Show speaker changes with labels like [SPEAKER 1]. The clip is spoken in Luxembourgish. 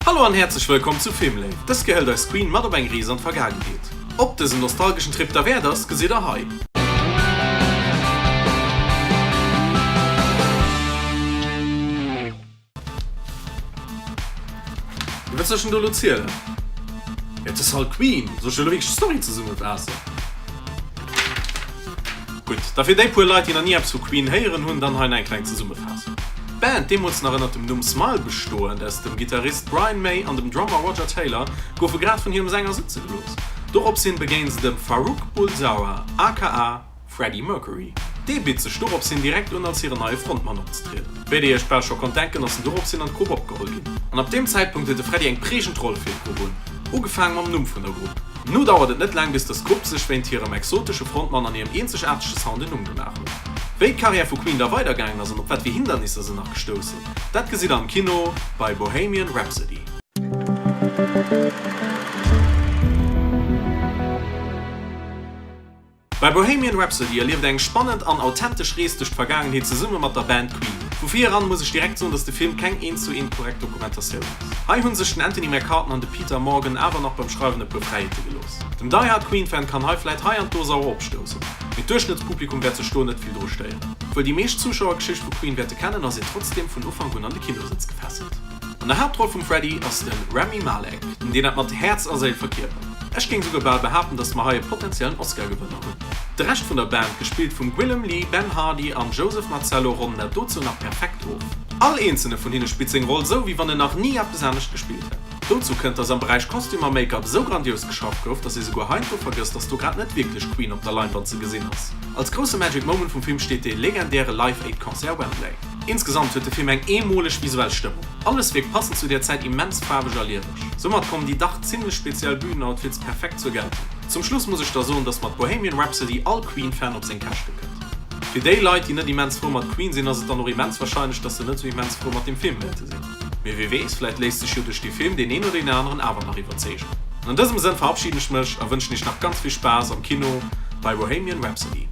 [SPEAKER 1] Hallo an häerzlech wëllkomm zu Filmléift. Dës Kéier hëlt eis Queen mat op eng Rees an d'Vergaangenheet. Ob dësen nostalgeschen Trip derwäert ass, gesitt der hei. Wat soll ech denn do elo zielen? Et ass halt Queen. Soll ech elo wierklech d'Story zesummefaassen? Gutt, da fir déi puer Leit, déi nach ni eppes vu Queen héieren hunn, dann hei nach eng kleng Zesummefaassung. D'Band, deemools nach ënnert dem Numm Smile bestoend aus dem Gittarist Brian May an dem Drummer Roger Taylor, goufe grad vun hirem Sänger sëtze gelooss. Dorops hin begéine se dem Farrukh Bulsara aka. Freddie Mercury. Dee bitt sech dorops hin direkt un als hiren neie Frontmann opzetrieden. Wéi dir iech bal scho konnt denken ass en dorops hin an d'Grupp opgeholl ginn. An ab deem Zäitpunkt huet de Freddie eng prägend Roll fir d'Grupp un, ugefaang mam Numm vun der Grupp. Nu dauert et net laang bis dass d'Grupp sech wéint hirem exotesche Frontmann an hirem eenzegaartege Sound en Numm gemaach huet. Wéi d'Karriär vu Queen da weidergaangen ass an op wat fir Hindernisser se nach gestouss sinn, dat gesitt der am Kino bei Bohemian Rhapsody. Bei Bohemian Rhapsody erlieft eng spannend an authentesch Rees duerch d'Vergaangenheet zesumme mat der Band Queen. Vu vir eran muss ech direkt soen, dass de Film keng eent zu eent korrekt Dokumentatioun ass. Hei hunn sech den Anthony McCarten an de Peter Morgan awer nach beim Schreiwen e puer Fräiheete gelooss. Dem Die Hard Queen Fan kann hei vläit hei an do sauer opstoussen, mee d'Duerchschnëttspublikum wäert sech do net vill dru stéieren. Obwuel déi meescht Zuschauer d'Geschicht vu Queen wäerte kennen, ass een trotzdeem vun Ufank un an de Kinosëtz gefesselt. An der Haaptroll vum Freddie ass de Rami Malek, deen dat mat Häerz a Séil verkierpert. Ech géing souguer bal behaapten, datt mer hei e potentiellen Oscar-Gewënner hunn. De Rescht vun der Band, gespillt vum Gwilym Lee, Ben Hardy an Joseph Mazzello, ronnen dat dozou nach perfekt of. All eenzelne vun hinne spillt seng Roll sou, wéi wann en nach ni eppes anescht gespillt hätt. Dozou kënnt, datt am Beräich Kostüm a Make-up sou grandios geschafft gouf, datt ee souguer heiansdo vergësst, datt do grad net wierklech Queen op der Leinwand ze gesinn ass. Als grousse Magic Moment vum Film steet dee legendäre Live Aid Concert Wembley. Insgesamt huet de Film eng eemoleg visuell Stëmmung. Alles wierkt passend zu där Zäit immens faarweg a lieweg. Soumat kommen déi dach zimmlech speziell Bühnenoutfits perfekt zur Geltung. Zum Schluss muss ech da soen, dass mat Bohemian Rhapsody all Queen-Fan op seng Käschte kënnt. Fir déi Leit, déi net immens frou mat Queen sinn, ass et dann och immens warscheinlech, dass se net sou immens frou mat dem Film wäerte sinn. Mee wee weess, vläit léisst sech jo duerch dee Film deen een oder deen aneren awer nach iwwerzeegen. An an dësem Sënn verabschiden ech mech a wënschen iech nach ganz vill Spaass am Kino bei Bohemian Rhapsody.